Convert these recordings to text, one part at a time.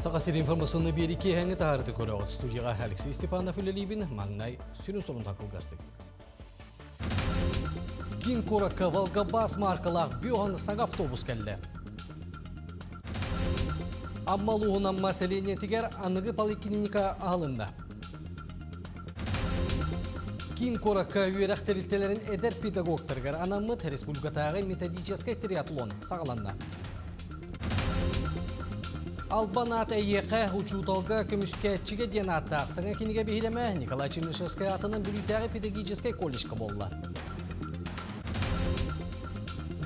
Саха сири информационный биэри киэһэҥҥи таһаарыты көрөҕүт. Студияҕа Алексей Степанов үлэлиибин. Маҥнай сүрүн сонун кылгастык. Киин куоракка Волгабас маркалаах Бөһан саҥа автобус кэллэ. Амма улууһун Амма сэлиэнньэтигэр аныгы поликлиника аһылынна. Киин куоракка үөрэх тэрилтэлэрин эдэр педагогтарыгар анаммыт республикатааҕы методическай триатлон саҕаланна. Албан аат эйиэхэ, учууталга, көмүскээччигэ диэн ааттаах саҥа кинигэ биһирэмэ Николай Чернышевскай аатынан Бүлүүтээҕи педагогическай колледжка буолла.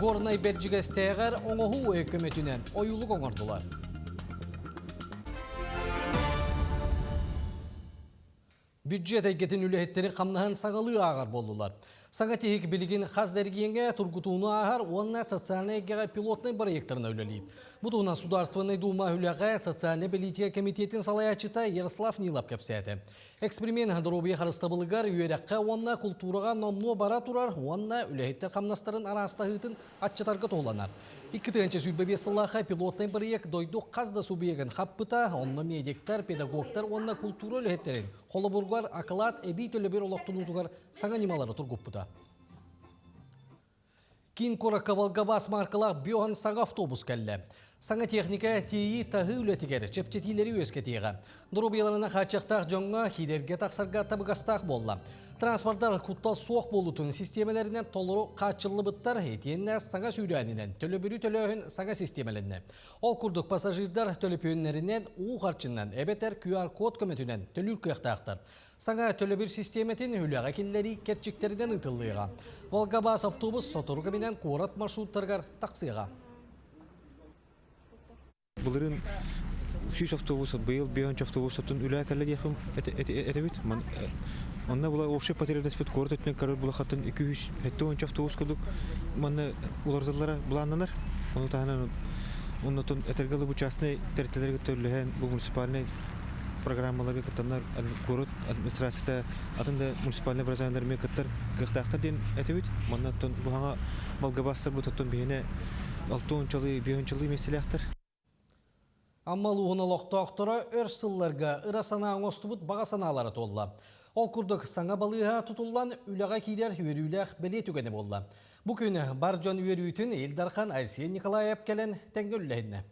Горнай Бэрдьигэстээҕэр оҥоһуу өй көмөтүнэн ойуулук оҥордулар. Бюджет эйгэтин үлэһиттэрин хамнаһын саҥалыы ааҕар буоллулар. Саҥа тиһик билигин хас да эргиэҥҥэ тургутууну ааһар уонна социальнай эйгэҕэ пилотнай бырайыактарына үлэлиир. Бу туһунан Судаарыстыбаннай Дума үлэҕэ социальнай бэлиитикэ кэмитиэтин салайааччыта Ярослав Нилов кэпсээтэ. Эксперимент доруобуйа харыстабылыгар, үөрэххэ уонна култуураҕа номнуо бара турар уонна үлэһиттэр хамнастарын араастаһыытын аччатарга туһуланар. 2025 сыллаахха пилотнай бырайыак дойду хас да субъегын хаппыта, онно медиктар, педагогтар уонна култуура үлэһиттэрин холобургар акылаат эбии төлөбүр олохтонуутугар саҥа ньымалары тургуппута. Киин куоракка Волгабас маркалаах Бьохан саҥа автобус кэллэ. Саҥа техника тиэйии-таһыы үлэтигэр чэпчэтиилэри үөскэтиэҕэ. Доруобуйаларынан хааччахтаах дьоҥҥо киирэргэ-тахсарга табыгастаах буолла. Транспордар куттал суох буолуутун систиэмэлэринэн толору хааччыллыбыттар, итиэннэ саҥа сүүрээнинэн төлөбүрү төлөөһүн саҥа систиэмэлэннэ. Ол курдук пассажирдар төлөпүөннэринэн уу харчынан эбэтэр QR-код көмөтүнэн төлүүр кыахтаахтар. Саҥа төлөбүр систиэмэтин үлэҕэ киллэрии кэрчиктэринэн ыытыллыаҕа. Волгабас автобус сотору кэминэн куорат маршруттарыгар тахсыаҕа. Былырыын 100 автобус, быйыл 5 автобус үлэ кэллэ диэхим этэбит. Онно була общий потребностьпыт куорат өттүнэн көрөр булахаттан 270 автобус курдук манна уларытыллара былааннанар. Ону таһынан оннотон этэргэ бу частный тэрилтэлэргэ төлөһөн бу муниципальный программаларга кыттаннар куорат администрацията атын да муниципальный образованиелар эмиэ кыттар кыахтаахтар диэн этэбит. Манна оттон бу хаҥа Балгабастар бу тоттон биһиэнэ алтыончалыы, биэһончалыы миэстэлээхтэр. Амма улууһун олохтоохторо өр сылларга ыра санаа оҥостубут баҕа санаалара туолла. Ол курдук саҥа балыыһа тутуллан үлэҕэ киирэр үөрүүлээх бэлиэ түгэнэ буолла. Бу күн бар дьон үөрүүтүн Ил Дархан Айсен Николаев кэлэн тэҥҥэ үллэһиннэ.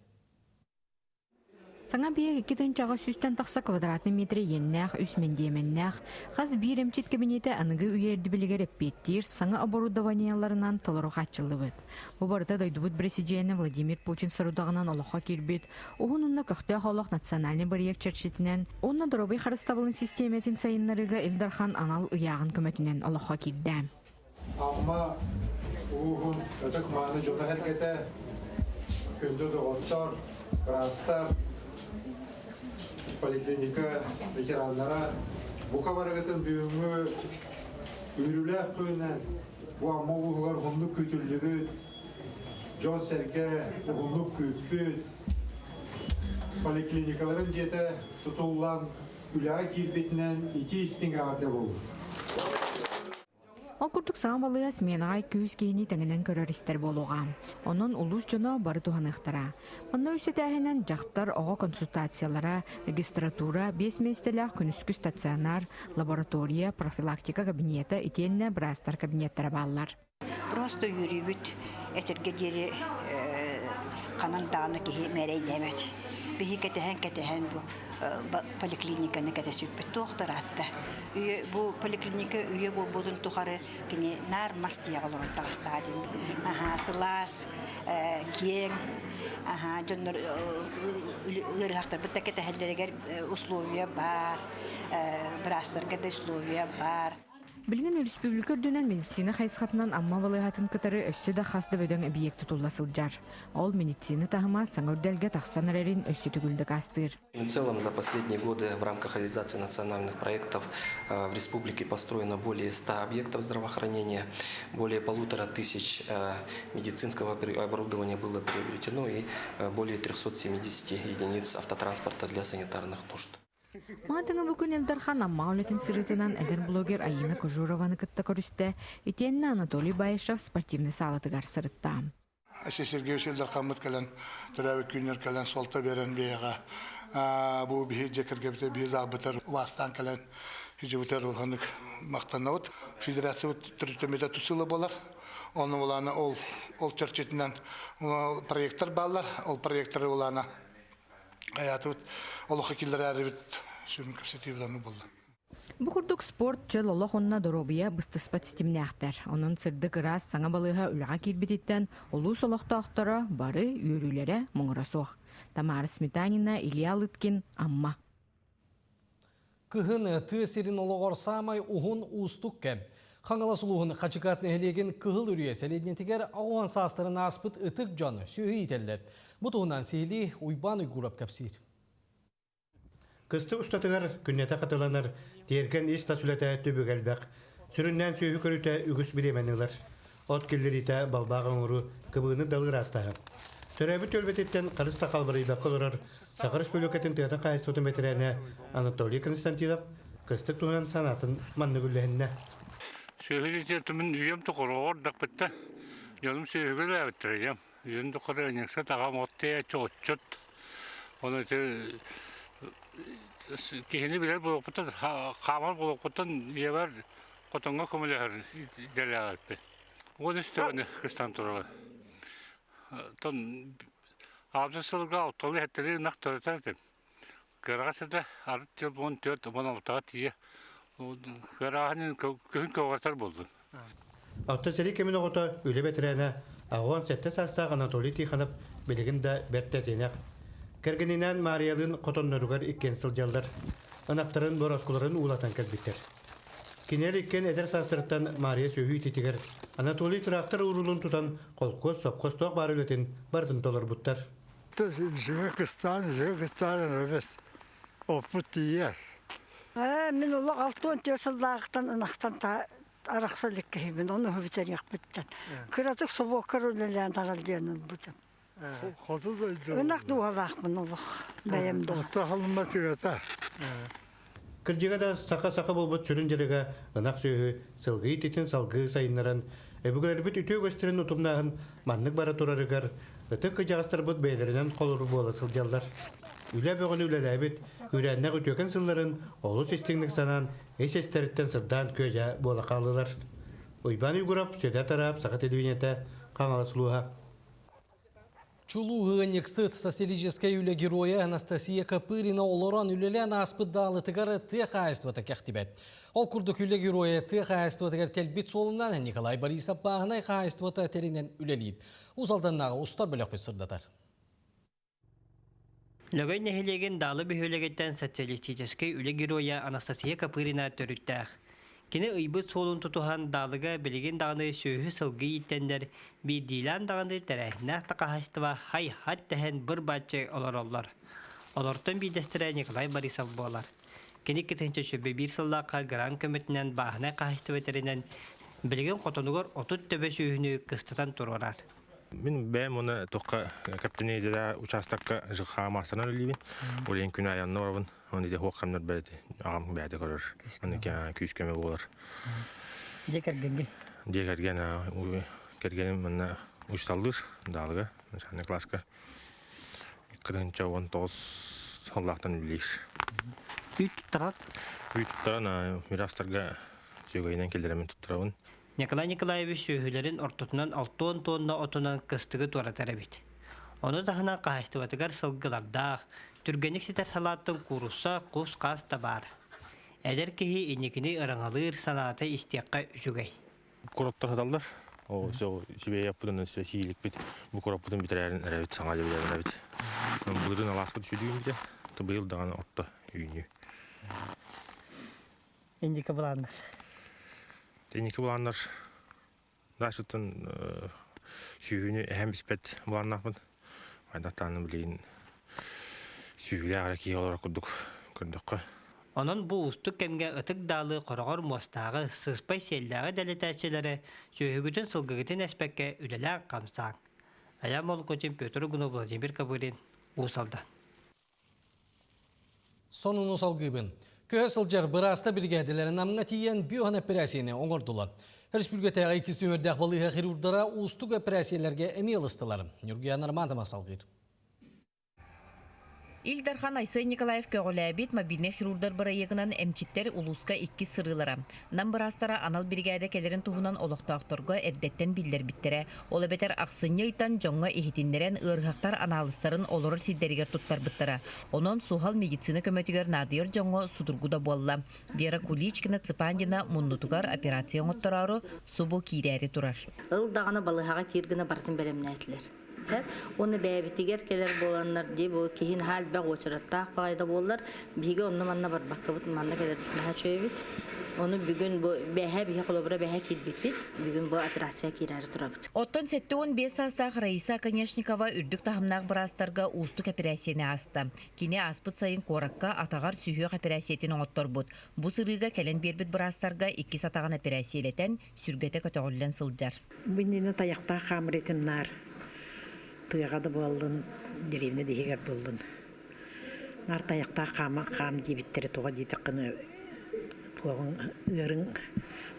Саҥа биэк 2800-тэн тахса квадратный метр иэннээх, үс мэндиэмэннээх, хас биир эмчит кэбиниэтэ аныгы үйэ ирдэбилигэр эппиэттиир саҥа оборудованиеларынан толору хааччыллыбыт. Бу барыта дойдубут бэрэсидьиэнэ Владимир Путин сорудаҕынан олоххо киирбит Уһун уонна көхтөөх олох национальнай бырайыак чэрчитинэн уонна доруобуйа харыстабылын систиэмэтин сайыннарыыга Ил Дархан анал ыйааҕын көмөтүнэн олоххо киирдэ. Амма улууһун ытык-мааны дьоно-сэргэтэ, күндү доҕоттор, быраастар, поликлиника ветераннара, бука барыгытын бүгүҥҥү үөрүүлээх күнүнэн бу Амма улууһугар уһуннук күүтүллүбүт, дьон-сэргэ уһуннук күүппүт поликлиникаларын дьиэтэ тутуллан үлэҕэ киирбитинэн итии-истиҥ эҕэрдэ буоллун. Ол курдук саҥа балыыһа сменаҕа күүс киһини тэҥинэн көрөр-истэр буолуоҕа. Онон улуус дьоно бары туһаныахтара. Онно үс этээһинэн дьахтар, оҕо консультациялара, регистратура, биэс миэстэлээх күнүскү стационар, лаборатория, профилактика кабинета итиэннэ быраастар кабинеттара бааллар. Просто үөрүүбүт этэргэ диэри ханан даҕаны киһи мээрэйдээбэт. Биһи кэтэһэн-кэтэһэн бу поликлиниканы кэтэсиппит туох да ыраатта. Үйэ, бу поликлиника үйэ буолбутун тухары кини наар мас дьиэҕэ олорон таҕыстаҕа диэн. Аһаа, сылаас, киэҥ, аһаа, дьоннор ыарыһахтарбыт да кэтэһэллэригэр условия баар, быраастарга да условия баар. Билигин өрөспүүбүлүкэ үрдүнэн медицина хайысхатынан Амма балыыһатын кытары өссө да хас да бөдөҥ эбийиэк тутулла сылдьар. Ол медицина таһыма саҥа үрдэлгэ тахсан эрэрин өссө төгүл дакаастыыр. В целом за последние годы в рамках реализации национальных проектов в республике построено более 100 объектов здравоохранения, более 1500 медицинского оборудования было приобретено и более 370 единиц автотранспорта для санитарных нужд. Маатыҥа бу күн Ил Дархан Амма үлэтин сырыытынан эдэр блогер Айыына Кожурованы кытта көрүстэ, итиэннэ Анатолий Баишев спортивнай саалатыгар сырытта. Сергей Ил Дархаммыт кэлэн, төрөөбүт күннэр кэлэн суолта биэрэн биһиэхэ. Бу биһи дьиэ кэргэбитэ биһи заалбытар убаастаан кэлэн хижибитер улаханнык махтанабыт. Федерациябыт төрүттэммитэ тус сыла буолар. Оны улаана ол ол чэрчитинэн проекттар бааллар. Ол проекттары улаана хаятыбыт олоххо киллэрээрибит сүрүн кэпсэтиибит аны буолла. Бу курдук спорт чөл олох уонна доруобуйа быстыспат ситимнээхтэр. Онон сырдык ыраас саҥа балыыһа үлэҕэ киирбититтэн улуус олохтоохторо бары үөрүүлэрэ муҥура суох. Тамара Сметанина, Илья Лыткин, Амма. Кыһын тыа сирин олоҕор саамай уһун уустук кэм. Хаҥалас улууһун Хачыкаат нэһилиэгин Кыһыл Үрүйэ сэлиэнньэтигэр 80 саастарын ааспыт ытык дьон сүөһү иитэллэр. Бу туһунан сиһилии Уйбаан Уйгуров кэпсиир. Кыстык устатыгар күннэтэ хатыланар тиэргэн ис-тас үлэтэ түбүгэ элбэх. Сүрүннээн сүөһү көрүүтэ үгүс бириэмэни ылар. От киллэриитэ балбаах оҥоруу, кыбыыны далы ыраастааһын. Төрөөбүт түөлбэтиттэн харыс да халбарыйбакка олорор Саха Республикатын тыатын хаһаайыстыбатын бэтэрээнэ Анатолий Константинов кыстык туһунан санаатын маннык үллэһиннэ. Сүөһү түмүн үйэм тухары оҕордохпутта. Дьонум сүөһүгэ үлээбиттэрэ ийэм. Үйэм тухары ыанньыксыт аҕам от тиэйээччи отчут. Ону ити киһини билэр буолуохпуттан, хаамар буолуохпуттан ийэбэр хотоҥҥо көмөлөһөр идэлээҕиппин. 13 төбөнү кыстаан турабын. Оттон аҕыс сылга алталыы сэттэлии ынах төрөтөр этим. Кыараҕас этэ, арыт дьыл 14, 16-га тиийэ кыараҕаһын күһүн көҕүрэтэр буоллум. Алта сэрии кэмин оҕото, үлэ бэтэрээнэ, 87 саастаах Анатолий Тихонов билигин да бэрт тэтиэнэх. Кэргэнинээн Маарыйалыын хотонноругар иккиэн сылдьаллар. Ынахтарын, борооскуларын уулатан кэлбиттэр. Кинилэр иккиэн эдэр саастарыттан Маарыйа сүөһү иитиитигэр Анатолий тыраахтар уруулун тутан холкуос, сопхуос туох баар үлэтин барытын толорбуттар. Дьиҥэ кыстаан, дьиҥэ кыстаан эрэбэс. Оппут тиийэр. Мин олох 64 сыллааҕыттан ынахтан арахса илик киһибин, ону бүтэриэхпиттэн. Кыратык собуоккар үлэлээн аралдьыйан ылбытым. Хоту дойду. Ынах дууһалаахпын олох бэйэм да. Орто халыма тыата. Кырдьыга да саха-саха буолбут сүрүн дьарыга ынах сүөһү, сылгы иитиитин салгыы сайыннаран, өбүгэлэрбит үтүө үгэстэрин утумнааһын маннык бара турарыгар ытык кырдьаҕастарбыт бэйэлэринэн холобур буола сылдьаллар. Үлэ бөҕөнү үлэлээбит, күүрээннээх үтүөкэн сылларын олус истиҥник санаан, ис-истэриттэн сырдаан күө-дьаа буола хааллылар. Уйбаан Уйгуров, Сүөдэр Тараап, Саха телевидениетэ, Хаҥалас улууһа. Чулуу ыанньыксыт, социалистическай үлэ геройа Анастасия Копырина олорон үлэлээн ааспыт даалытыгар тыа хаһаайыстыбата кэхтибэт. Ол курдук үлэ геройа тыа хаһаайыстыбатыгар кэлбит суолунан Николай Борисов бааһынай хаһаайыстыбата тэринэн үлэлиир. Уус Алданнааҕы устар бөлөхпүт сырдатар. Лөгөй нэһилиэгин Даалы бөһүөлэгиттэн социалистическай үлэ геройа Анастасия Копырина төрүттээх. Кини ыйбыт суолун тутуһан Даалыга билигин даҕаны сүөһү-сылгы ииттэннэр, биирдиилээн даҕаны тэрээһиннээх да хаһаайыстыба һай-һат дэһэн быр-бааччы олороллор. Олортон биирдэстэрэ Николай Борисов буолар. Кини 2021 сыллаахха грант көмөтүнэн бааһынай хаһаайыстыба тэринэн, билигин хотонугар 30 төбө сүөһүнү кыстатан туруорар. Мин бэйэм уонна туохха Кэптэнийдэ учаастакка ЖХ маастарынан үлэлиибин. Ол иһин күн аайы онно барабын. Оны ити хуох кэмнэр бэйэти аҕам бэйэтэ көрөр. Аны күүс көмө буолар. Дьиэ кэргэҥҥин? Дьиэ кэргэн кэргэним манна учууталлыыр Даалыга, начальный класска. 19 сыллаахтан үлэлиир. Үүт туттарар? Үүт туттаран мирастарга сүөгэйинэн киллэрэмин туттарабын. Николай Николаевич сүөһүлэрин ортотунан 60 тонна отунан кыстыгы туоратар эбит. Ону таһынан хаһаайыстыбатыгар сылгылардаах, түргэнник ситэр салааттан куурусса, кус-хаас да баар. Эдэр киһи инникини ыраҥалыыр санаата истиэххэ үчүгэй. Кураптар сыталлар. Ол все сибиэйэппытын өссө сииликпит бу кураппытын бүтэрээрин эрэбит саҥа дьэ эбит. Былырыын алааспыт үчүгүйүн битэ. Быйыл даҕаны орто үүнүү. Индика былааннар. Инники былааннар дашыттан сүүһүнү эһэм испэт былааннаахпын. Айдаттааны билигин сүүһүлээх эрэ киһи олорор курдук көрдөххө. Онон бу уустук кэмҥэ ытык даалы хороҕор муостааҕы, сыспай сиэллээҕи дэлэтээччилэрэ сүөһүгүтүн сылгыгытын эспэккэ үлэлээн-хамсааҥ. Айаан Молокотин, Петр Угунов, Владимир Копырин, Уус Алдан. Сонуну салгыыбын. Көһө сылдьар бырааста биригээдэлэрэ Намҥа тиийэн биохан эпэрээссийэни оҥордулар. Өрөспүүбүлүкэтээҕи иккис нүөмэрдээх балыыһа хирурдара уустук эпэрээссийэлэргэ эмиэ ылыстылар. Ньургуйаана Романова салгыыр. Ил Дархан Айсен Николаев көҕүлээбит мобильнай хирурдар бырайыагынан эмчиттэр улууска иккис сырыылара. Нам быраастара анал биригээдэ кэлэрин туһунан олохтоохторго эрдэттэн биллэрбиттэрэ. Ол эбэтэр ахсынньы ыйтан дьоҥҥо иһитиннэрэн ыарыһахтар анаалыстарын олорор сирдэригэр туттарбыттара. Онон суһал медицина көмөтүгэр наадыйар дьоҥҥо судургу да буолла. Вера Куличкина Цыпандина муннутугар операция оҥоттороору субу киирээри турар. Ыл даҕаны балыыһаҕа киир гына барытын бэлэмнээтилэр. Уонна бэйэбитигэр кэлэр буоланнар дии бу киһи наһаа элбэх уочараттаах баҕайы да буоллар биһиги онно-манна барбаккабыт манна кэлэрбит наһаа үчүгэйбит. Ону бүгүн бу бэһэ биһи холобура бэһэ киирбиппит. Бүгүн бу операция киирээри турабыт. Оттон 75 саастаах Раиса Оконешникова үрдүк таһымнаах быраастарга уустук эпэрээссийэни ааста. Кини ааспыт сайын куоракка атаҕар сүһүөх эпэрээссийэтин оҥотторбут. Бу сырыыга кэлэн биэрбит быраастарга иккис атаҕын эпэрээссийэлэтэн, сүргэтэ көтөҕүллэн сылдьар. Бу иннинэ тайахтаах хаамыр этим наар тыаҕа да буоллун, деревня да иһигэр буоллун. Наар тайахтаах хаама хаам диэбиттэрэ тоҕо диэтэххинэ туоҕуҥ ыарыҥ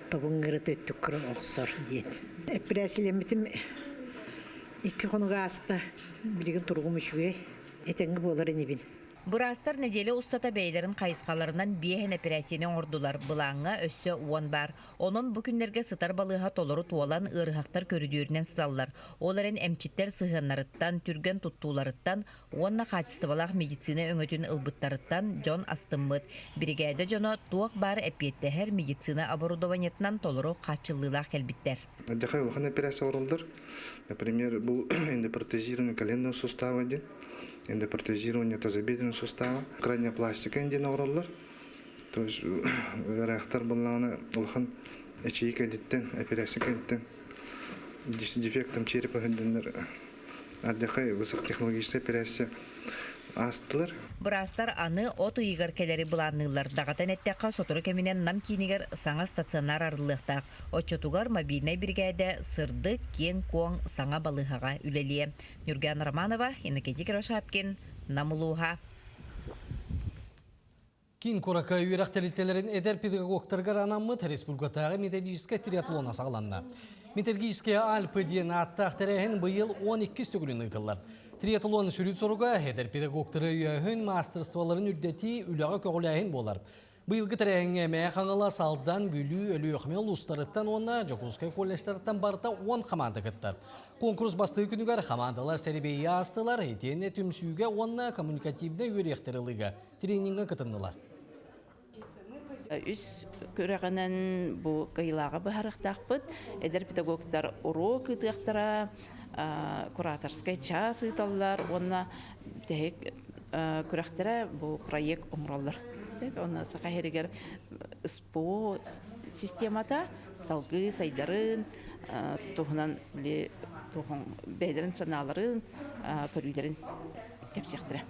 тобуҥ ыарыта өттүккэр охсор диэн. Эппирээсилэммитим икки хонук ааста, билигин туругум үчүгэй, этэҥҥэ буолар инибин. Быраастар нэдиэлэ устата бэйэлэрин хайысхаларынан биэһэн эпэрээссийэни оҥордулар, былааҥҥа өссө уон баар. Онон бу күннэргэ сытар балыыһа толору туолан, ыарыһахтар көрүдүөрүнэн сыталлар. Ол эрэн эмчиттэр сыһыаннарыттан, түргэн туттууларыттан уонна хаачыстыбалаах медицина өҥөтүн ылбыттарыттан дьон астыммыт. Биригээдэ дьоно туох баар эппиэттэһэр медицина оборудованиетынан толору хааччыллыылаах кэлбиттэр. Отдыхай улахан операция оҥороллор. Например, бу эндопротезирование коленного сустава диэн эндопротезирование тазобедренного сустава, крайняя пластика диэн оҥороллор. То есть ыараахтар буоллаҕына улахан эчийии кэнниттэн, операция кэнниттэн дефектом черепа диэннэр отдыхай высокотехнологическая операция аастылар. Быраастар аны от ыйыгар кэлэри былаанныыллар. Даҕатан эттэххэ, сотору кэминэн Нам киинигэр саҥа стационар арыллыахтаах. Оччотугар мобильнай биригээдэ сырдык, киэҥ-куоҥ саҥа балыыһаҕа үлэлиэ. Нюргана Романова, Иннокентий Кривошапкин, Нам улууһа. Киин куоракка үөрэх тэрилтэлэрин эдэр педагогтарыгар анаммыт республикатааҕы методическай триатлона саҕаланна. Металлургические Альпы диэн ааттаах тэрээһин быйыл 12 төгүлүн ыытыллар. Триатлон сүрүн соруга эдэр педагогтары өйөөһүн, маастарыстыбаларын үрдэтии, үлэҕэ көҕүлээһин буолар. Быйылгы тэрээһиҥҥэ Мэйэ Хаҥалас, Алдан, Бүлүү, Өлүөхүмэ улуустарыттан уонна Дьокуускай колледжтарыттан барыта 10 хамаанда кыттар. Куонкурус бастакы күнүгэр хамаандалар сэрэбиэйи аастылар, итиэннэ түмсүүгэ уонна коммуникативнай үөрүйэхтэри ылыыга тренингэ кытыннылар. Үс күрэҕинэн бу кыайыылааҕы быһаарыахтаахпыт. Эдэр педагогтар уруок ыытыахтара, кураторскай чаас ыыталлар уонна бүтэһик күрэхтэрэ бу проект оҥороллор. Онно Саха сиригэр СПО системата салгыы сайдарын туһунан били бэйэлэрин санааларын, көрүүлэрин кэпсиэхтэрэ.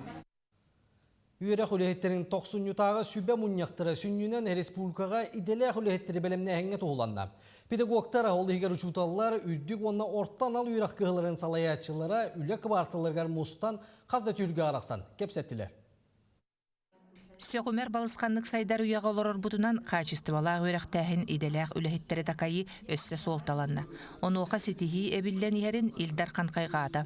Үөрэх үлэһиттэрин тохсунньутааҕы сүбэ мунньахтара сүнньүнэн республикаҕа идэлээх үлэһиттэри бэлэмнээһиҥҥэ туһуланна. Педагогтар, ол иһигэр учууталлар, үрдүк уонна орто анал үөрэх кыһаларын салайааччылара үлэ кыбаарталарыгар мустан хас да түүлгэ арахсан кэпсэттилэр. Сөҕүмэр балысханнык сайдар үйэҕэ олорорбутунан хаачыстыбалаах үөрэхтээһин идэлээх үлэһиттэри такайыы өссө суолталанна. Онуоха ситиһии эбиллэн иһэрин Ил Дархан хайҕаата.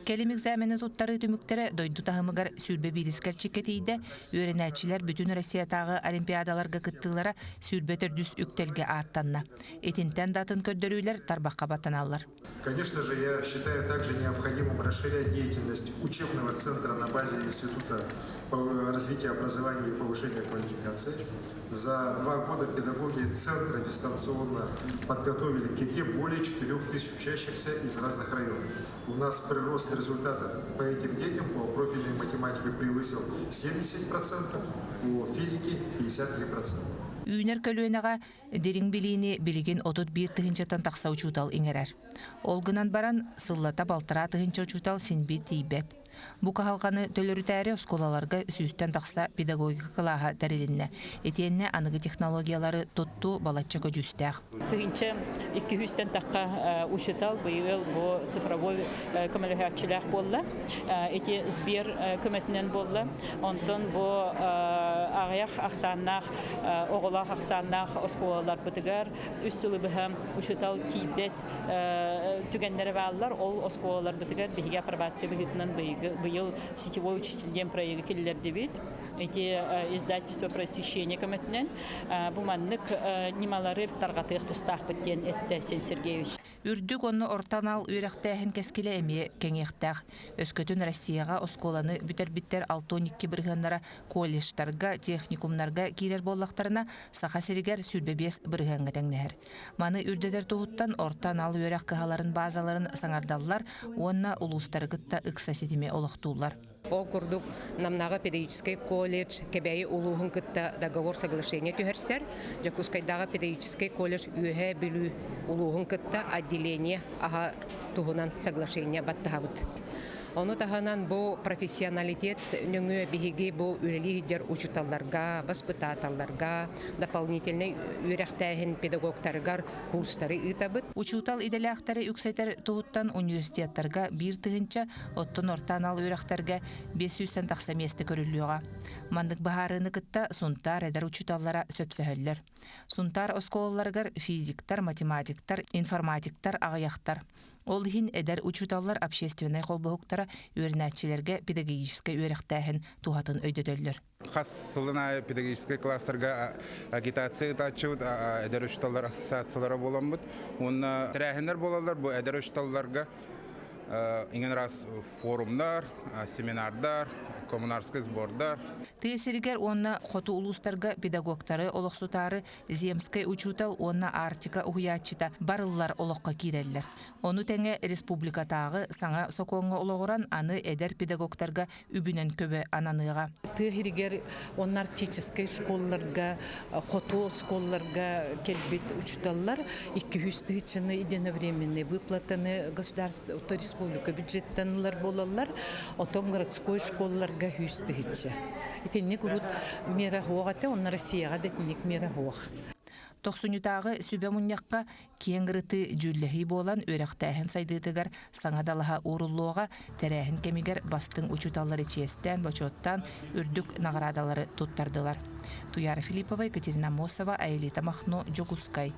Кэлим экзамены туттарыы түмүктэрэ дойду таһымыгар 21 кэрчиккэ тиийдэ, үөрэнээччилэр бүтүн Россиятааҕы олимпиадаларга кыттыылара 24 үктэлгэ ааттанна. Итинтэн да атын көрдөрүүлэр тарбахха баттаналлар. Конечно же, я считаю также необходимым расширять деятельность учебного центра на базе Института развития образования и повышения квалификации. За два года педагоги центра дистанционно подготовили к ЕГЭ более 4000 учащихся из разных районов. У нас прирост результатов по этим детям по профильной математике превысил 70%, по физике 53%. Үүнэр көлүөнэҕэ дириҥ билиини билигин 31 тыһыынчаттан тахса учуутал иҥэрэр. Ол гынан баран, сыллата балтараа тыһыынча учуутал син биир тиийбэт. Бу кыһалҕаны төлөрүтээри оскуолаларга сүүстэн тахса педагогика кылааһа тэрилиннэ. Итиэннэ аныгы технологиялары туттуу балачча көдьүүстээх. Тыһыынча икки сүүстэн тахха учуутал быйыл бу цифровой көмөлөһөөччүлээх буолла. Ити Сбер көмөтүнэн буолла. Онтон бу Аҕыйах ахсааннаах оҕолоох ахсааннаах оскуолаларбытыгар үс сылы быһа учуутал тиийбэт түгэннэрэ бааллар. Ол оскуолаларбытыгар биһиги апробация быһыытынан быйыл сетевой учитель диэн проегы киллэрдибит. Ити издательство просвещения көмөтүнэн бу маннык ньымалары тарҕатыах тустаахпыт диэн эттэ Сен Сергеевич. Үрдүк уонна орто анал үөрэхтээһин кэскилэ эмиэ кэҥиэхтээх. Өскөтүн Россияҕа оскуоланы бүтэрбиттэр 62 бырыһыаннара колледжтарга, техникумнарга киирэр буоллахтарына, Саха сиригэр 25 бырыһыаҥҥа тэҥнэһэр. Маны үрдэтэр туһуттан орто анал үөрэх кыһаларын баазаларын саҥардаллар уонна улуустары кытта ыкса ситими олохтууллар. Ол курдук, Намнааҕы педагогическай колледж Кэбээйи улууһун кытта договор соглашение түһэрсэр, Дьокуускайдааҕы педагогическай колледж Үөһээ Бүлүү улууһун кытта отделение аһа туһунан соглашение баттаһабыт. Ону таһынан бу профессионалитет нөҥүө биһиги бу үлэлии сылдьар учууталларга, баспытааталларга, дополнительнай үөрэхтээһин педагогтарыгар курстары ыытабыт. Учуутал идэлээхтэри үксэтэр туһуттан университеттарга 1000, оттон орто анал үөрэхтэргэ 500-тэн тахса миэстэ көрүллүөҕэ. Маннык быһаарыыны кытта Сунтаар эдэр учууталлара сөпсөһөллөр. Сунтаар оскуолаларыгар физиктар, математиктар, информатиктар аҕыйахтар. Ол иһин эдэр учууталлар общественнай холбоһуктара үөрэнээччилэргэ педагогическай үөрэхтээһин туһатын өйдөтөллөр. Хас сылын аайы педагогическай класстарга агитация ыытааччыбыт, эдэр учууталлар ассоциациялара буоламмыт. Уонна тэрээһиннэр буолаллар бу эдэр учууталларга иҥэн араас форумнар, семинардар, коммунарскай сбордар. Тыа сиригэр уонна хоту улуустарга педагогтары олохсутаары земскэй учуутал уонна Арктика уһуйааччыта барыллар олоххо киирэллэр. Ону тэҥэ республикатааҕы саҥа сокуоҥҥа олоҕуран аны эдэр педагогтарга үбүнэн көмө ананыаҕа. Тыа сиригэр уонна арктическай школаларга, хоту оскуолаларга кэлбит учууталлар 200 тыһыынчаны единовременный выплатаны государство республика бюджеттан ылар буолаллар, отон городской школаларга 100 тыһыынча. Итинник урут мера суох этэ, онно Россияҕа да итинник мера суох. Тохсунньутааҕы сүбэ мунньахха киэҥ ырытыы дьүүллэһии буолан үөрэхтээһин сайдыытыгар саҥа далаһа ууруллуоҕа, тэрээһин кэмигэр бастыҥ учууталлары чиэстээн, бочуоттаан үрдүк наҕараадалары туттардылар. Туяра Филиппова, Екатерина Аммосова, Аэлита Махно, Дьокуускай.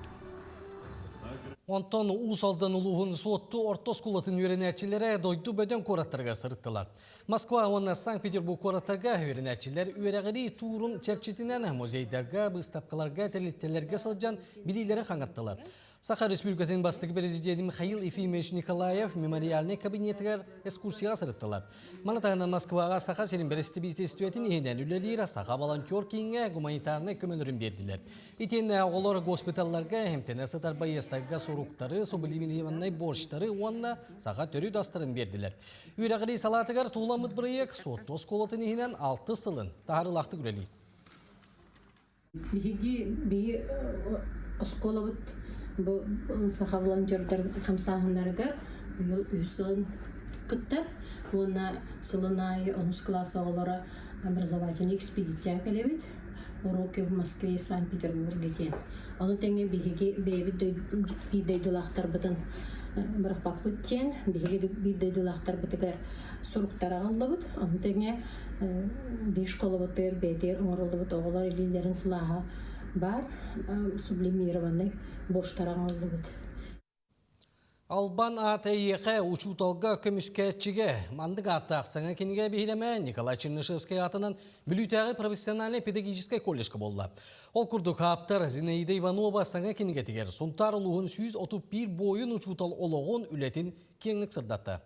Онтон Уус Алдан улууһун Суотту орто оскуолатын үөрэнээччилэрэ дойду бөдөҥ куораттарыгар сырыттылар. Москва уонна Санкт-Петербург куораттарга үөрэнээччилэр үөрэҕирии туурун чэрчитинэн музейдарга, быыстапкаларга, тэрилтэлэргэ сылдьан билиилэри хаҥаттылар. Саха Республикатын бастакы президенин Михаил Ефимович Николаев мемориальнай кабинетыгар экскурсияҕа сырыттылар. Маны таһынан Москваҕа Саха сирин бэрэстэбиитэлистибэтин иһинэн үлэлиир Саха волонтер кииҥҥэ гуманитарнай көмөлөрүн биэрдилэр. Итиэннэ оҕолор госпиталларга эмтэнэ сытар байыастарга суруктары, сублимированнай борщтары уонна саха төрүт астарын биэрдилэр. Үөрэҕирии салаатыгар тууламмыт бырайыак Суотту оскуолатын иһинэн алтыс сылын таһаарыылаахтык үлэлиир. Биһиги биһи оскуолабыт бу саха волонтердар хамсааһыннарыгар быйыл үһүс сылын кыттар уонна сылын аайы онус кылаас оҕолоро образовательный экспедицияҕа кэлэбит. Уроки в Москве и Санкт-Петербурге диэн. Ону тэҥэ биһиги бэйэбит биир дойдулаахтарбытын бырахпаппыт диэн биһиги биир дойдулаахтарбытыгар суруктар аҕаллыбыт. Ону тэҥэ биир школабытыгар бэйэтигэр оҥоруллубут оҕолор илиилэрин сылааһа баар сублимированный борщтар аҕаллыбыт. Албан аат эйиэхэ, учууталга, көмүскээччигэ. Маннык ааттаах саҥа кинигэ биһирэмэ Николай Чернышевскай аатынан Бүлүүтээҕи профессиональнай педагогическай колледжка буолла. Ол курдук ааптар Зинаида Иванова саҥа кинигэтигэр Сунтаар улууһун 131 буойун учуутал олоҕун, үлэтин киэҥник сырдатта.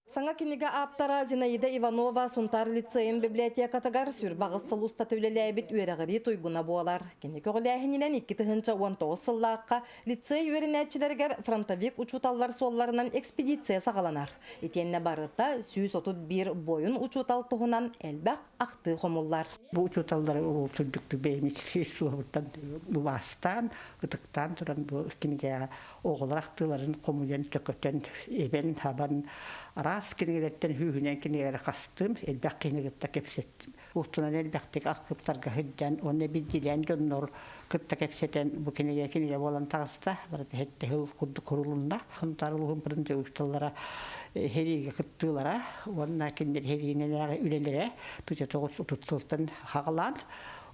Саҥа кинигэ ааптара Зинаида Иванова Сунтаар лицейин библиотекатыгар сүрбаҕыс сыл устата үлэлээбит үөрэҕирии туйгуна буолар. Кини көҕүлээһининэн 2019 сыллаахха лицей үөрэнээччилэригэр фронтовик учууталлар суолларынан экспедиция саҕаланар. Итиэннэ барыта 131 буойун учуутал туһунан элбэх ахтыы хомуллар. Бу учууталлары үрдүктүк бэйэм ис суоһуттан убаастаан, ытыктаан туран бу кинигэҕэ оҕолор ахтыыларын хомуйан, чөкөтөн, эбэн-хабан, Араас кинигэлэртэн сүүһүнэн кинигэлэри хастым, элбэх киһини кытта кэпсэттим. Устунан элбэхтик архыыптарга сылдьан уонна билдьилээн дьоннор кытта кэпсэтэн бу кинигэ кинигэ буолан таҕыста. Барыта сэттэ сыл курдук сурулунна. Сунтаар улууһун патентовщиктара сэриигэ кыттыылара уонна кинилэр сэриинэлээҕи үлэлэрэ 1930 сылтан хаҕалаан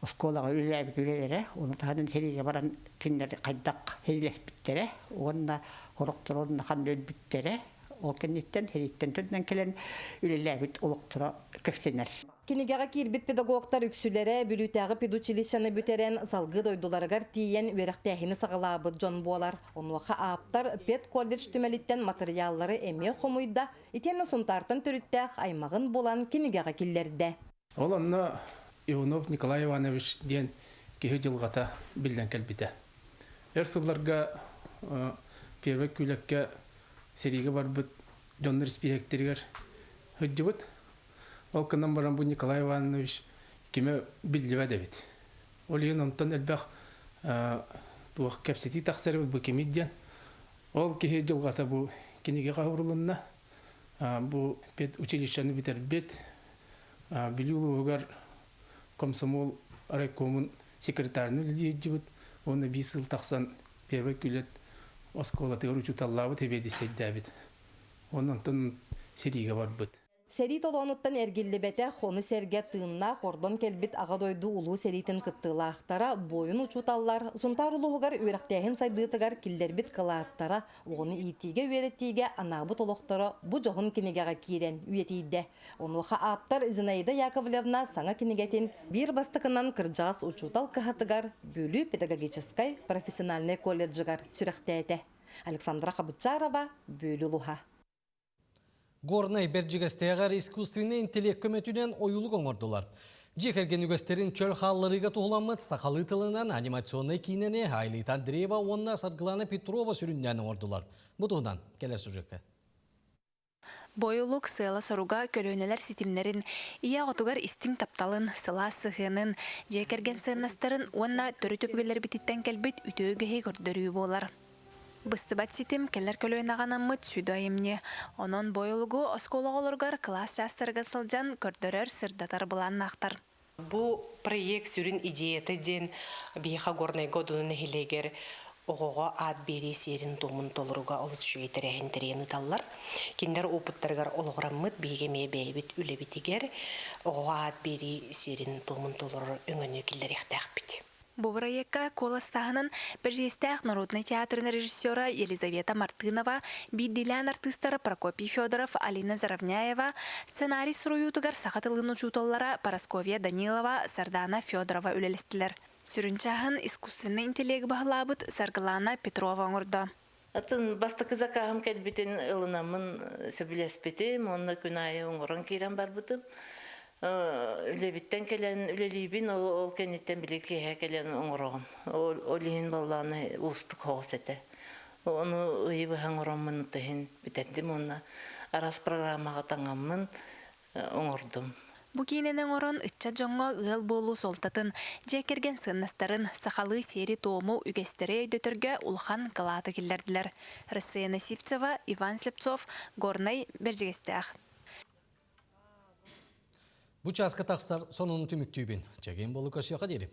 оскуолаҕа үлэлээбит үлэлэрэ, ону таһынан сэриигэ баран кинилэр хайдах сэриилэспиттэрэ уонна сорохторо онно ханна өлбүттэрэ ол кэнниттэн сэрииттэн төннөн кэлэн үлэлээбит олохторо кэпсэнэр. Кинигэҕэ киирбит педагогтар үксүлэрэ Бүлүүтээҕи педучилищены бүтэрэн, салгыы дойдуларыгар тиийэн үөрэхтээһини саҕалаабыт дьон буолар. Онуоха ааптар педколледж түмэлиттэн матырыйааллары эмиэ хомуйда, итиэннэ Сунтаартан төрүттээх аймаҕын булан кинигэҕэ киллэрдэ. Ол онно Иванов Николай Иванович диэн киһи дьылҕата биллэн кэлбитэ. Өр сылларга Первый Күүлэккэ сэриигэ барбыт дьоннор испииһэктэригэр сылдьыбыт. Ол гынан баран бу Николай Иванович кимэ биллибэт эбит. Ол иһин онтон элбэх туох кэпсэтии тахсар эбит бу кимий диэн. Ол киһи дьылҕата бу кинигэҕэ уурулунна. Бу педучилищены бүтэрбит, Бүлүү улууһугар комсомол райкомун секретарынан үлэлии сылдьыбыт уонна биир сыл тахсан Первый Күлэт оскуолатыгар учууталлаабыт, сэбиэдиссэйдээбит. Уонна онтон сэриигэ барбыт. Сэрии толоонуттан эргиллибэтэх, ону сэргэ тыыннаах ордон кэлбит Аҕа дойду Улуу сэриитин кыттыылаахтара, буойун учууталлар Сунтаар улууһугар үөрэхтээһин сайдыытыгар киллэрбит кылааттара, оҕону иитиигэ-үөрэтиигэ анаабыт олохторо бу дьоһун кинигэҕэ киирэн үйэтийдэ. Онуоха ааптар Зинаида Яковлевна саҥа кинигэтин биир бастакынан кырдьаҕас учуутал кыһатыгар Бүлүү педагогическай профессиональнай колледжыгар сүрэхтээтэ. Александра Хабычарова, Бүлүү улуһа. Горнай Бэрдьигэстээҕэр искусственнай интеллект көмөтүнэн ойуулук оҥордулар. Дьиэ кэргэн үгэстэрин чөл хаалларыыга туһуламмыт сахалыы тылынан анимационнай киинэни Айлита Андреева уонна Саргылана Петрова сүрүннээн оҥордулар. Бу туһунан кэлэр сюжекка. Бойулук сыала-соруга көлүөнэлэр ситимнэрин, ийэ оҕотугар истиҥ тапталын, сылаас сыһыанын, дьиэ кэргэн сыаннастарын уонна төрүт өбүгэлэрбититтэн кэлбит үтүө үгэһи көрдөрүү буолар. Быстыбат ситим кэлэр көлүөнэҕэ анаммыт сүдү айымньы. Онон бойулугу оскуола оҕолоругар кылаас чаастарыгар сылдьан көрдөрөр, сырдатар былааннаахтар. Бу проект сүрүн идеята диэн биһиэхэ Горнайга Одуну нэһилиэгэр оҕоҕо аат биэрии сиэрин-туомун толоруга олус үчүгэй тэрээһин тэрийэн ыыталлар. Кинилэр опыттарыгар олоҕураммыт биһиги эмиэ бэйэбит үлэбитигэр оҕоҕо аат биэрии сиэрин-туомун толорор өҥөнү киллэриэхтээхпит. Бу бырайыакка куоластааһынын Бэрдьигэстээх народнай театрын режиссера Елизавета Мартынова, биирдиилээн артыыстара Прокопий Федоров, Алина Заровняева, сценарий суруйуутугар саха тылын учууталлара Парасковья Данилова, Сардана Федорова үлэлэстилэр. Сүрүн чааһын искусственнай интеллеги баһылаабыт Саргылана Петрова оҥордо. Атын бастакы закаһым кэлбитин ылынаммын сөбүлэспитим уонна күн аайы оҥорон киирэн барбытым. Үлэбиттэн кэлэн үлэлиибин, ол кэнниттэн били киэһэ кэлэн оҥороҕун. Ол иһин баллааны уустук соҕус этэ. Ону ыйы быһа оҥороммун иһин бүтэрдим уонна араас программаҕа таҥаммын оҥордум. Бу киинэни оҥорон ыччат дьоҥҥо ыал буолуу суолтатын, дьиэ кэргэн сыаннастарын, сахалыы сиэри-туому, үгэстэри өйдөтөргө улахан кылааты киллэрдилэр. Рассеяна Сивцева, Иван Слепцов, Горнай, Бэрдьигэстээх. Бу чааска тахсар сонуну түмүктүүбүн. Чэгиэн болу көрсүөхэ диэри.